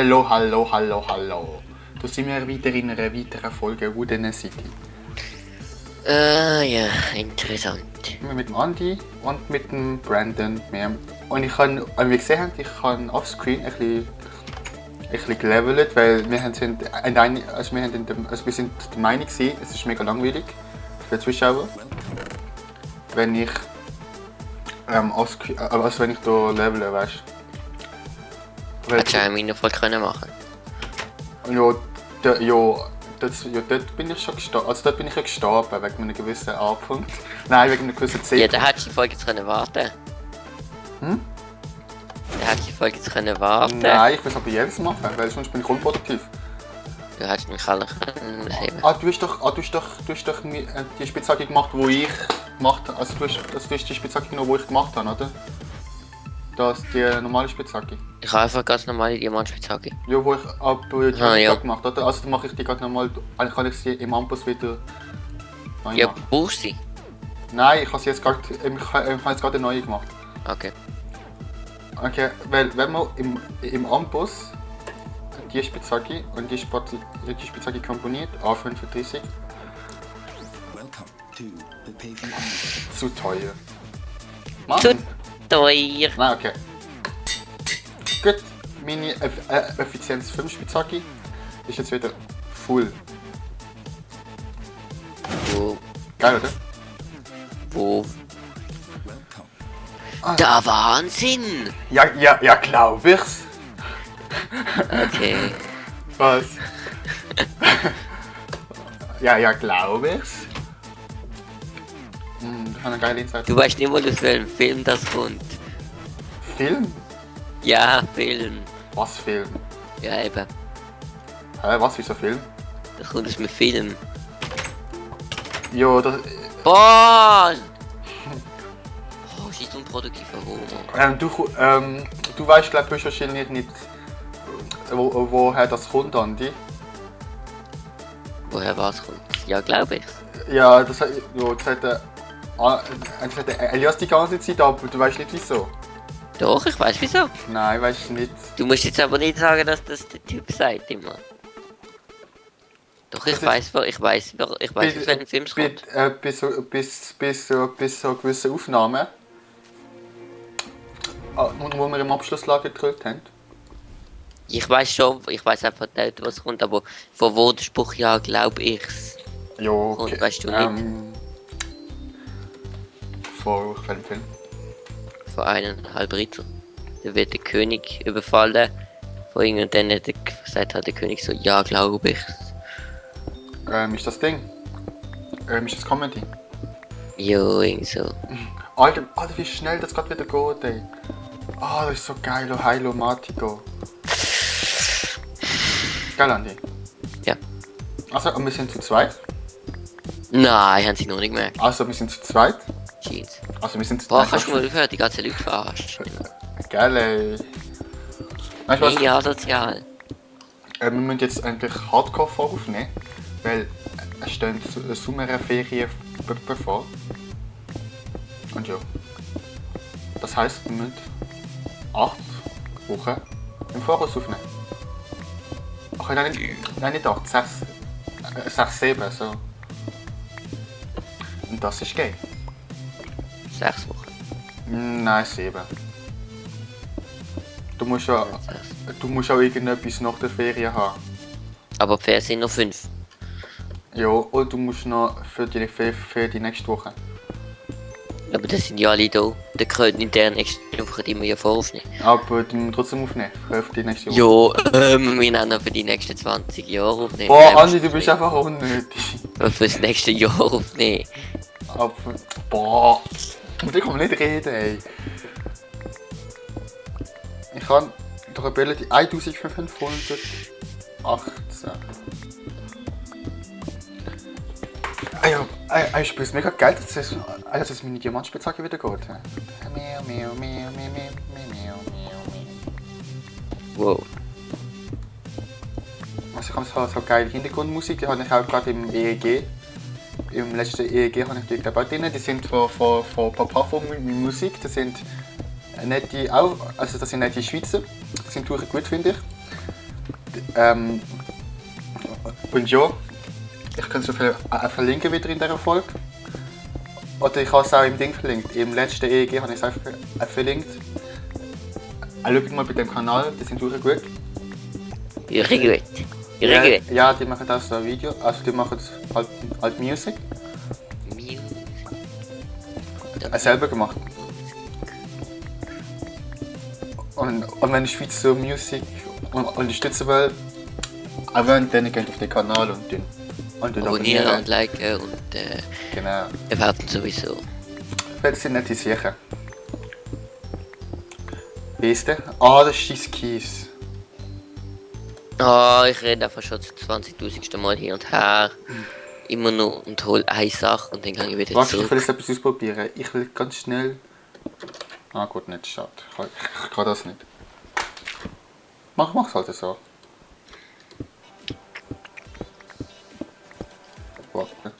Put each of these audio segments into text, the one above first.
Hallo, hallo, hallo, hallo. Da sind wir wieder in einer weiteren Folge Wooden City. Ja, interessant. Mit dem Andi und mit dem Brandon. Und ich habe, wie ihr gesehen habt, ich habe offscreen ein bisschen gelevelt, weil wir sind der Meinung gewesen, es ist mega langweilig für die Zuschauer, wenn ich wenn ich da levele, weißt du. Hättest du eine Mine-Folge können machen? Dort bin ich schon gestorben. Also dort bin ich ja gestorben, wegen einem gewissen A-Punkt. Nein, wegen einer gewissen C. Ja, da hättest du die Folge jetzt können warten. Hm? Da hättest du die Folge jetzt können warten. Nein, ich will es aber jetzt machen, weil sonst bin ich unproduktiv. Du hättest mich alle können heben. Du hast doch die Spitzhacke gemacht, die ich gemacht habe. Also du hast die Spitzhacke genommen, die ich gemacht habe, oder? Das ist die normale Spitzhacke. Ich habe einfach ganz normale Diamantspitzhacke. Ja, wo ich ja. gemacht habe, oder? Also dann mache ich die gerade nochmal, eigentlich kann ich sie im Amboss wieder neu Ja, machen. brauchst du sie? Nein, ich habe sie jetzt gerade, ich habe jetzt gerade eine neue gemacht. Okay. Okay, weil wenn man im Amboss die Spitzhacke und die Spitzhacke komponiert, A35, zu teuer. Mann. Zu teuer. Nein, okay. Gut, meine Effizienz 5 Spitzhacke ist jetzt wieder full. Wo? Geil, oder? Wo? Der Wahnsinn! Ja, glaub ich's. Okay. Was? ja, glaub ich's. Das war eine geile Insight. Du weißt nicht mal, aus welchem Film das kommt. Film? Ja, Film. Was Film? Ja, eben. Hä, was für so Film? Das kommt aus einem Film. Ja, das... Boah! Oh, scheiß unproduktiver Homo. Du weißt, glaub ich, wahrscheinlich nicht, woher das kommt, Andi. Woher was kommt? Ja, glaube ich. Ja, das hat Elias die ganze Zeit, aber du weißt nicht wieso. Doch, ich weiß wieso. Nein, weißt du nicht. Du musst jetzt aber nicht sagen, dass das der Typ sagt immer. Doch, ich weiß, aus welchem Film es kommt. Bis so gewisse Aufnahmen, wo wir im Abschlusslager gedrückt haben. Ich weiß schon, ich weiß einfach nicht, was kommt, aber von wo der Spruch ja, glaube ich's. Ja, okay. Und weißt du nicht? Von welchem Film? Von 1,5 Ritter. Da wird der König überfallen. Von ihm und dann sagt halt der König so, ja, glaube ich's. Ist das Ding? Ist das Comedy? Jo, irgendwie so. Alter, wie schnell das gerade wieder geht, ey. Das ist so geil, oh Heilo Matigo. Geil, Andi. Ja. Also, und wir sind zu zweit. Nein, haben sie noch nicht gemerkt. Also, wir sind zu zweit. Jeez. Also, wir sind zu Boah, zweit. kannst du mal aufhören, die ganze Leute verarschen. Geil, ey. Weißt du was? Ja, sozial. Wir müssen jetzt eigentlich Hardcore voraufnehmen, weil es stehen Sommerferien bevor. Und ja. Das heisst, wir müssen 8 Wochen im Voraus aufnehmen. Ach, nein, nicht 8, 6, 7, so. Und das ist geil. 6 Wochen. Nein, 7. Du musst ja irgendetwas nach der Ferien haben. Aber die Ferien sind noch 5. Ja, und du musst noch für die nächste Woche. Aber das sind ja alle da. Der können in der nächsten Woche die wir ja voraufnehmen. Aber die müssen trotzdem aufnehmen, für die nächste Woche. Ja, wir müssen noch für die nächsten 20 Jahre aufnehmen. Boah, Andi, du bist einfach unnötig. Und für das nächste Jahr aufnehmen. Aber, boah, mit dir kann man nicht reden, ey. Ich habe doch Ability 1518. Ich spiele es mega geil, dass meine Diamantspitzhacke wieder geht. Wow. Also ich habe so geile Hintergrundmusik, die habe ich auch gerade im EEG. Im letzten EEG habe ich die dabei drin. Die sind von Papa von Musik. Das sind nette, das sind nette Schweizer. Die sind wirklich gut, finde ich. und ja, ich kann es verlinken wieder in dieser Folge. Oder ich habe es auch im Ding verlinkt. Im letzten EEG habe ich es einfach verlinkt. Schaut mal bei dem Kanal, die sind wirklich gut. Irre gut. Ja, Irre gut. ja, die machen auch so ein Video, also die machen halt Music. Selber gemacht. Und wenn die Schweiz so Musik unterstützen will, aber dann geht auf den Kanal und den Abonnieren und liken und Genau. bewerten sowieso. Jetzt sind nicht sicher. Weißt du? Ah, das ist dein Kies. Ah, ich rede einfach schon zum 20.000. Mal hin und her. Immer noch und hol eine Sache und dann gehe ich wieder Warte, ich will zurück. jetzt etwas ausprobieren. Ich will ganz schnell... Ah gut, nicht, schade. Ich kann das nicht. Mach's halt so. Warte.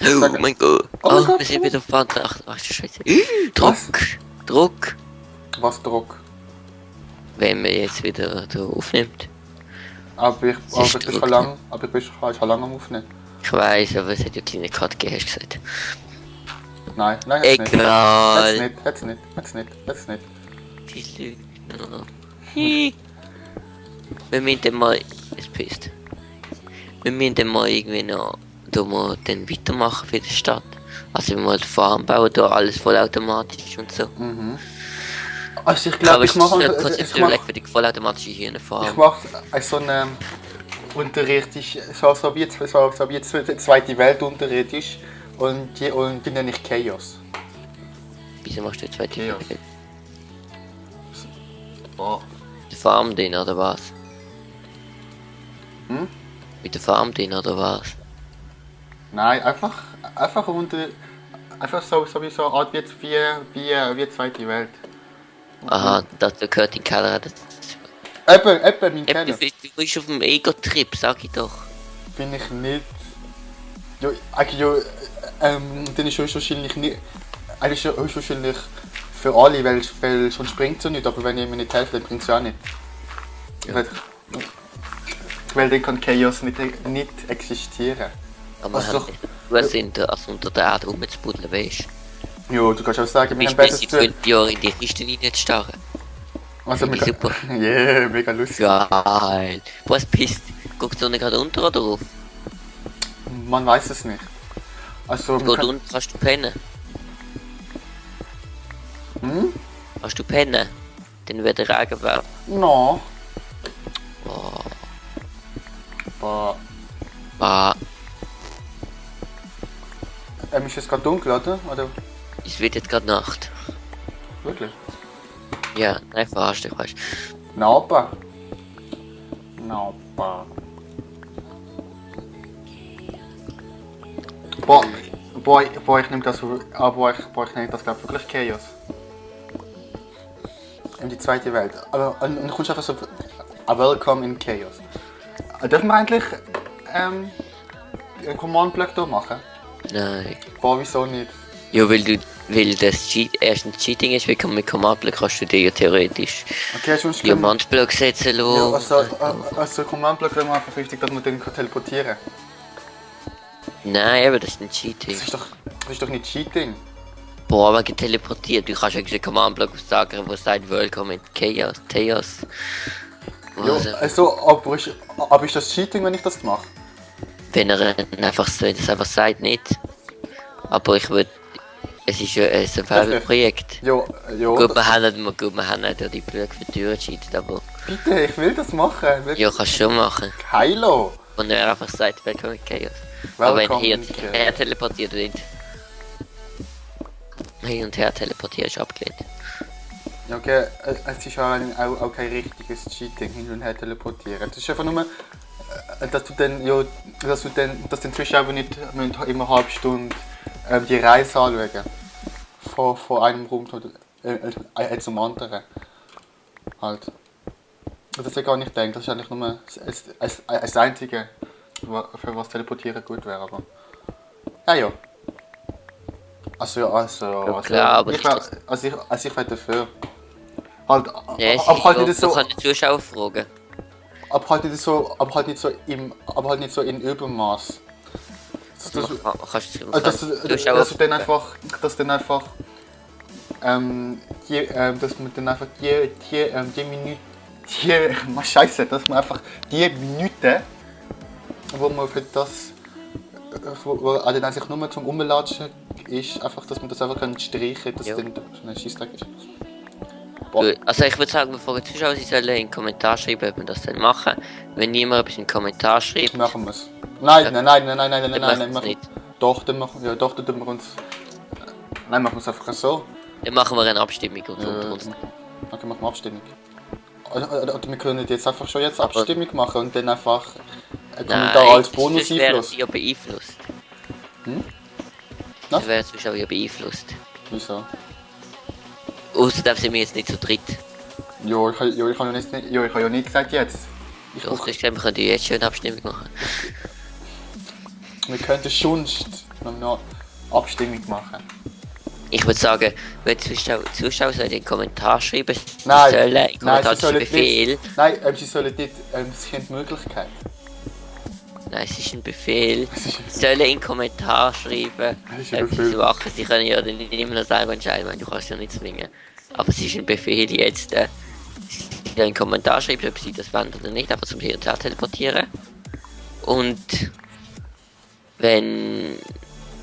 Oh mein Gott. Oh mein Oh, Gott, wir sind oh. wieder fahren. Ach, Scheiße. Druck. Druck. Was Druck? Wenn man jetzt wieder da aufnimmt. Aber ich ist bin Druck, schon lange am Aufnehmen. Ich weiß, aber es hat ja kleine Cut gegeben, hast du gesagt. Nein, jetzt nicht. Egal. Jetzt nicht. Die Lügner. Wir müssen dann mal... Es pisst. Wir müssen dann mal irgendwie noch... Da mal dann weitermachen für die Stadt. Also wir mal die Farm bauen, da alles vollautomatisch und so. Mhm. Also ich glaube, ich mache für die vollautomatische hier eine Farm. Ich mache so einen Unterricht, so wie zweite Weltunterricht ist und die nenne ich Chaos. Wieso machst du jetzt zweite Chaos. Welt? Oh. Die Farm drin oder was? Hm? Mit der Farm drin oder was? Nein, einfach so wie so eine Art wie zweite Welt. Aha, das gehört in den Keller. Das Eben, mein Keller. du bist auf dem Ego-Trip, sag ich doch. Bin ich nicht. Ja, eigentlich dann ist es wahrscheinlich nicht. Eigentlich ist es wahrscheinlich für alle, weil schon springt es nicht, aber wenn ich mir nicht helfe, dann bringt es ja auch nicht. Weil dann kann Chaos nicht existieren. Aber Also, wir sind also unter der Erde rumzubuddeln, weißt du? Ja, du kannst auch sagen, Du wir bist haben bis besser in 5 Jahren in die Kiste reinzustarren. Also, Finde ich super. Yeah, mega lustig. Geil. Was pisst? Guckt die Sonne gerade unter oder auf? Man weiß es nicht. Also, Geht unten, kannst du pennen. Hm? Kannst du pennen? Dann wird der Regen werden. No. Oh, Boah. ah, Ist es gerade dunkel, oder? es wird jetzt gerade Nacht. Wirklich? Ja, nein, verarscht dich, weißt du. Napa. Boah, ich nehme das, ich nehme das glaube wirklich Chaos. In die zweite Welt. Aber und du kommst einfach so, Welcome in Chaos. Dürfen wir eigentlich einen Command-Block da machen? Nein. Boah, wieso nicht? Ja, weil das erstens Cheating ist, weil mit Command-Block kannst du dir ja theoretisch Okay, sonst können Diamantblock setzen ja, lassen. also Command-Block wäre mir einfach wichtig, dass man den teleportieren kann. Nein, aber das ist ein Cheating. Das ist doch nicht Cheating. Boah, aber teleportiert. Du kannst ja Command-Block sagen, wo sagt Welcome in Chaos. Chaos. Ja, also, aber ist das Cheating, wenn ich das mache? Wenn er einfach so, das einfach sagt, nicht. Aber ich würde. Es ist ja ein Survival-Projekt. Ja. Gut, wir haben nicht ja die Blöcke für die Tür entschieden, aber. Bitte, ich will das machen. Ja, kannst du schon machen. Hallo. Und er einfach sagt, Welcome in Chaos. Aber wenn Welcome hier in Chaos. her teleportiert wird. Hin und her teleportiert ist abgelehnt. Ja, okay, es ist ja auch kein richtiges Cheating, hin und her teleportieren. Es ist einfach nur, dass den Zuschauer nicht immer eine halbe Stunde die Reise anschauen. Von einem Raum zum anderen. Halt. Das ist ja gar nicht denkt, das ist eigentlich nur das Einzige, für was teleportieren gut wäre. Aber. Ja. Also klar, aber ich wäre dafür. Halt, Ja, aber halt nicht du so. kannst die Zuschauer fragen. aber halt nicht so, aber halt nicht so in Übermaß. Kannst du Dass du dann einfach, dass man dann einfach die Minute, Scheiße, dass man einfach die Minute, wo man für das, wo dann eigentlich nur zum Umlatschen ist, einfach, dass man das einfach streichen kann, dass dann so ein Scheissdreck ist. Gut. Also ich würde sagen, bevor die Zuschauer, sie sollen in den Kommentar schreiben, ob wir das dann machen. Wenn niemand etwas in den Kommentar schreibt, Machen wir es. Nein, dann nein, machen wir nicht. Doch, dann machen wir uns. Nein, machen wir es einfach so. Dann machen wir eine Abstimmung unter uns. Okay, machen wir Abstimmung. Oder wir können jetzt einfach schon jetzt Abstimmung machen und dann einfach einen Kommentar als Bonus das wäre einflussen. sie ja beeinflusst. Was? Das wäre die Zuschauer ja beeinflusst. Wieso? Außerdem sind wir jetzt nicht so dritt. Jo, ich habe ja nicht gesagt jetzt. Doch, ich glaube, wir können jetzt schon eine Abstimmung machen. Wir könnten sonst noch eine Abstimmung machen. Ich würde sagen, wenn die Zuschauer sollen in den Kommentar schreiben, sie Nein, sollen in den Kommentar sie sollen Befehl. nicht. Nein, sie sollen nicht. Sie haben die Möglichkeit. Nein, es ist ein Befehl. Sie sollen in den Kommentar schreiben, Es ist ein ob sie Befehl. es machen. Sie können ja dann nicht immer noch selber entscheiden, weil du kannst ja nicht zwingen. Aber es ist ein Befehl jetzt. Sie sollen in den Kommentar schreiben, ob sie das wollen oder nicht, einfach zum Hier und Her teleportieren. Und wenn...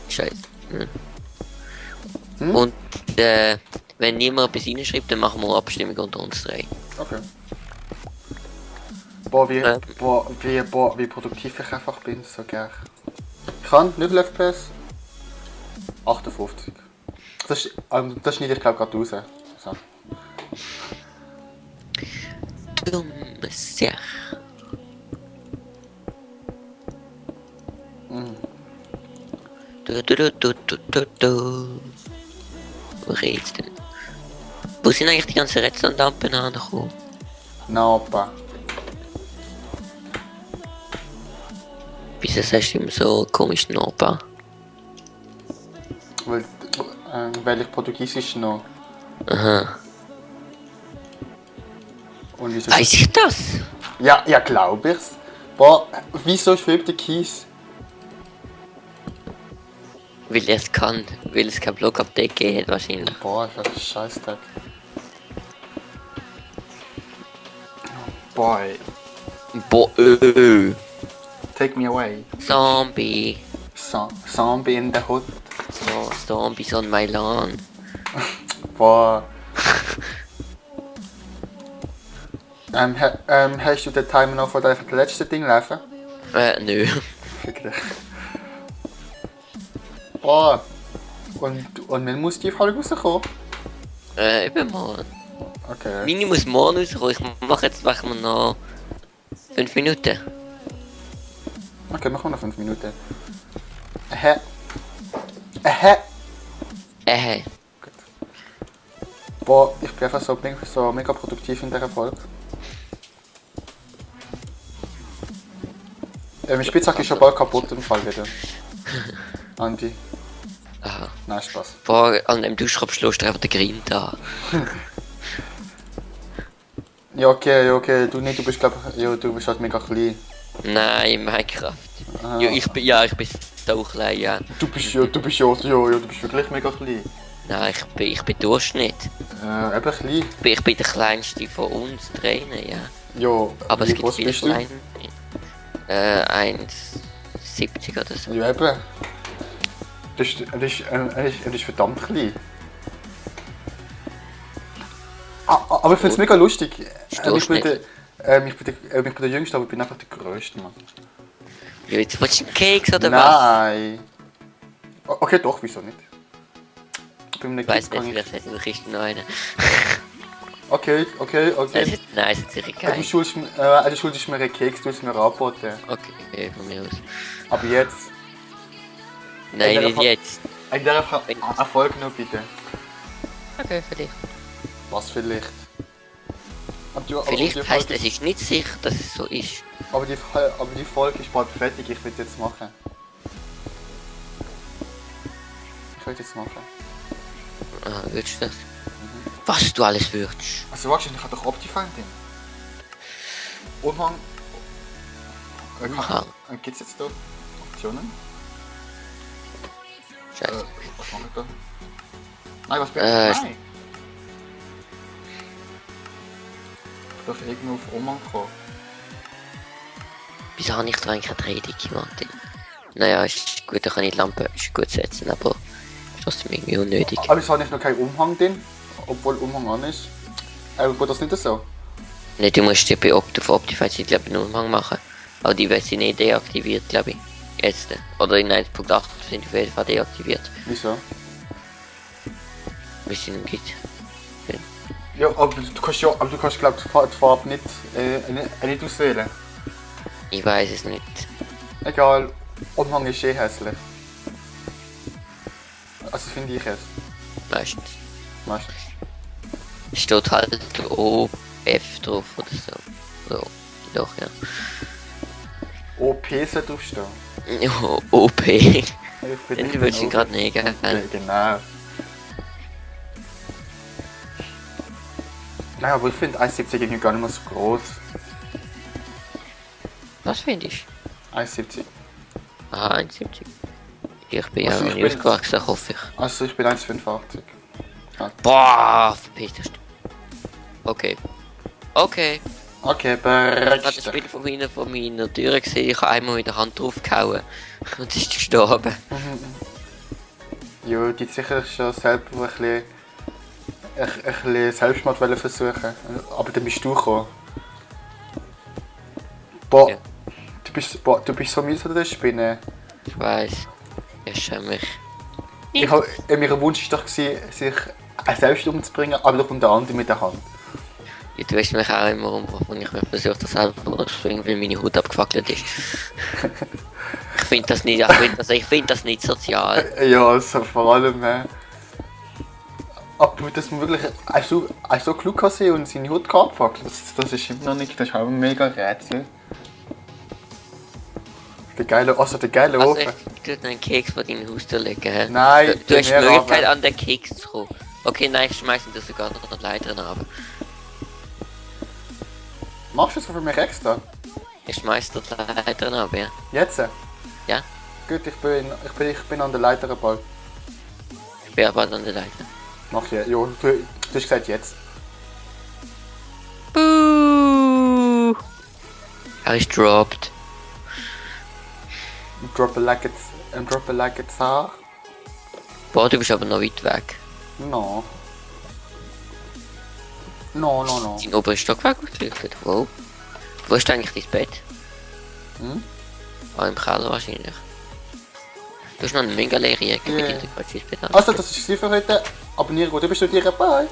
Scheiße. Und wenn niemand etwas reinschreibt, dann machen wir eine Abstimmung unter uns drei. Okay. Wie produktiv ich einfach bin, so gern. Ich kann nicht FPS. 58. Das schneide ich glaube gerade raus. So. Dumme Sache. Wo geht's denn? Wo sind eigentlich die ganzen Redstone-Lampen angekommen? Napa. Wieso sagst du immer so komisch Napa? Weil ich Portugiesisch noch. Aha. Und wieso? Weiß ich das? Ja, glaube ich's. Boah, wieso schwebt der Kies? Weil er es kann. Weil es kein Block-Update geht wahrscheinlich. Boah, ist das ein Scheißtag. Boy, take me away. Zombie. Zombie in the hood. So, Zombies on my lawn. Boah. Hast du den Timer noch von dem letzten Ding laufen? Nö. Boah. Und wann muss die Folge rauskommen? Eben morgen. Okay. Meine muss morgen rauskommen. Machen wir noch 5 Minuten. Okay, machen wir noch 5 Minuten. Gut. Boah, ich bin einfach so mega produktiv in dieser Folge. Mein Spitzhack ist schon bald kaputt im Fall wieder. Andi. Aha. Nein, Spaß. Boah, an dem Duschkopf schlägst du einfach den Grind da. Ja, okay. Du bist du bist halt mega klein. Nein, Minecraft. Ah. Ich bin so klein, ja. Du bist wirklich mega klein. Nein, ich bin Durchschnitt. Eben klein. Ich bin der kleinste von uns drinnen, ja. Ja, Aber es wie gibt groß viele bist du? kleine. 1,70 oder so. Ja, eben. Das ist verdammt klein. Aber ich finde es mega lustig. Ich bin der Jüngste, aber ich bin einfach der Größte, Mann. Ja, jetzt willst du einen Keks oder was? Nein. Okay, doch, wieso nicht? Bei einem Ich weiß Kind nicht, kann vielleicht hätte ich noch einen. Okay. Nein, ist sicher geil. Du schuldest mir einen Keks, du hast mir angeboten. Okay, von mir aus. Aber jetzt. Nein, der nicht Fall- jetzt. In dieser Erfolg noch bitte. Okay, vielleicht. Was vielleicht? Vielleicht heisst es ist nicht sicher, dass es so ist. Aber die Folge ist bald fertig, ich will jetzt machen. Ah, würdest du das? Was du alles würdest. Also wahrscheinlich hat doch Optifine drin. Umhang Aha. Gibt's jetzt da Optionen? Scheiße. Was mache ich da? Nein, was bin Äh, ich? Nein! Ich darf irgendwo auf Oman kommen. Wieso habe ich da eigentlich keine Trading gemacht? Naja, ist gut, da kann ich die Lampe ist gut setzen, aber ist trotzdem irgendwie unnötig. Aber wieso habe ich noch keinen Umhang drin? Obwohl Umhang an ist. Geht das nicht so? Ne, du musst dir bei Optify glaube ich, einen Umhang machen. Aber die wird sie nicht deaktiviert, glaube ich. Jetzt. Oder in 1.8 sind auf jeden Fall deaktiviert. Wieso? Wie es ihnen gibt. Ja, aber du kannst glaube ich die Farbe nicht auswählen. Ich weiß es nicht. Egal, Umhang ist eh hässlich. Also finde ich es. Meistens. Meistens. Es steht halt OF drauf oder so. So, doch, ja. OP soll draufstehen. OP. Ich bin Den nicht willst du OP. gerade nicht, gell? Ja, genau. Naja, aber ich finde 1,70 irgendwie gar nicht mehr so groß. Was finde ich? 1,70. Aha, 1,70. Ich bin ja Also noch ich nicht bin- ausgewachsen, hoffe ich. Also ich bin 1,85. Boah, verpiss dich. Okay. Okay. Okay, Ich habe das berechtigt. Spiel von meiner Tür gesehen, ich habe einmal mit der Hand drauf gehauen. Und es ist gestorben. Ja, die sicher schon selber ein bisschen Selbstmord versuchen. Aber dann bist du gekommen. Boah, Ja. du bist so mies oder der Spinne. Ich weiß. Ich schäme mich. Mein Wunsch war doch, sich selbst umzubringen, aber doch unter anderem mit der Hand. Ja, du hast mich auch immer umgebracht, wenn ich mich versucht habe selber umzubringen, weil meine Haut abgefackelt ist. Ich finde das nicht, ich finde das nicht sozial. Ja, also vor allem. Aber dass man wirklich so klug kann sein und seine Haut kann abfackeln, das ist immer noch nicht, das ist auch ein mega Rätsel. Der geile Also Ofen. ich tue einen Keks vor deine Haustür legen. Hä? Nein, Du hast die mehr Möglichkeit aber. an den Keks zu kommen. Okay, nein, ich schmeiße dir sogar noch die Leiter runter. Machst du das für mich extra? Ich schmeiße dir die Leiter runter, ja. Jetzt? Ja. Gut, ich bin an der Leiter gebaut. Ich bin aber an der Leiter. Mach ich. Ja, du hast gesagt jetzt. Buh. Er ist dropped. Drop a like it's Haar. Boah, du bist aber noch weit weg. No. No. Dein oberen Stockwerk ausgeleuchtet. Wow. Wo ist eigentlich dein Bett? Hm? Ah, im Keller wahrscheinlich. Du hast noch eine mega leere Ecke Ja. mit dir, du kannst dein Bett an. Also, das ist es für heute. Abonnieren gut, du bist du dir dabei.